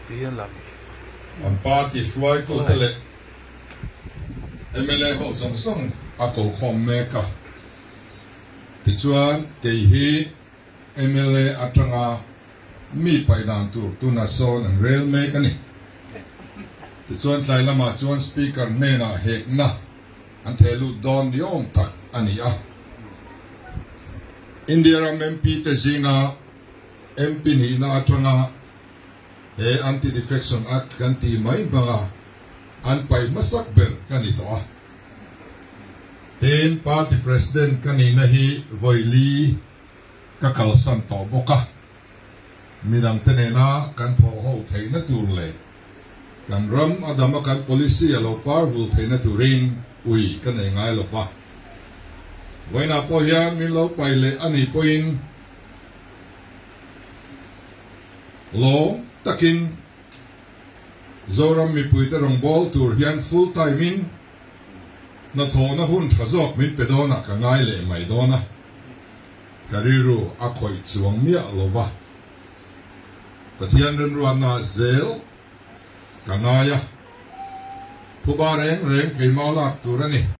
Ti hian lam. An party hruaitute leh mla ho zawng zawng a ko khawm mek a. Tichuan kei hi mla atanga mi paih dan tur tuna sawn an rel mek a ni. Tichuan tlai lamah chuan Speaker hnenah hekna an theh lut dawn ni awm tak a ni a. India ram MP te zinga MP nihna atanga he Anti-Defection Act kan tih mai hmanga an paih hmasak ber ka ni tawh a. Tin, Party President ka nihna hi vawi li ka kalsan tawh bawk a. Midangte nena kan thawh ho theihna tur leh kan ram a dama kan policy a lo par vul theihna turin ui ka nei ngai lo va. Vawiinah pawh hian min lo paih leh a nih pawhin lawm takin Zoram mipuite rawngbâwl tur hian full time in hnathawhna hun tha zawk min pe dawnah ka ngai leh mai dawn a. Ka rilru a khawih chuang miah lo va, Pathian remruatna zel ka ngai a, phuba reng reng keimah lak tur a ni.